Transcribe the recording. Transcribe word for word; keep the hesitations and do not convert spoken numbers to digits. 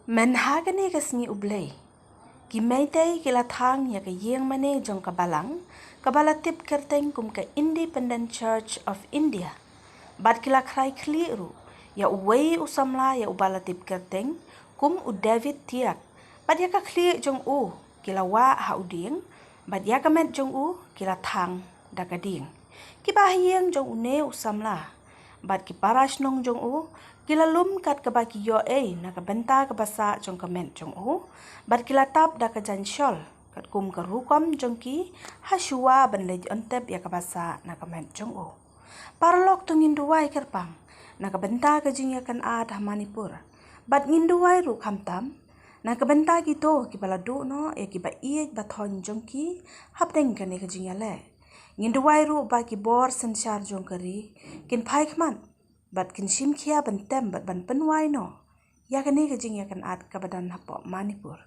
Mynha kane ka sngi U Blei, ki Meitei ki la thang ïa ka ïing mane jong ka balang, kaba la tip kyrteng kum ka Independent Church of India. Bad ki la khrai khlieh ruh ïa uwei u samla ïa uba la tip kyrteng kum u David Tiak. Bad ïa ka khlieh jong u ki la wah ha u dieng, bad ïa ka met jong u ki la thang da ka dieng. Ki bahaïing jong une u samla bad ki para shnong jong u ki la lum kat kaba ki ïoh ei na ka bynta kaba sah jong ka met jong u, bad ki la tap da ka jaiñshol katkum ka rukom jong ki, ha shuwa ban leit ïontep ïa kaba sah na ka met jong u. Paralok, to ngin duwai kyrpang na ka bynta ka jingïakynad ha Manipur. Bad ngin duwai ruh khamtam na ka bynta kito kiba la duh noh ïa kiba ïeit ba thoiñ jong ki hapdeng kane ka jingïaleh. Ngin duwai ruh ba ki bor synshar jong ka ri kin phai khmat bad kin shim khia ban tem bad ban pynwai noh ïa kane ka jingïakynad kaba don hapoh Manipur.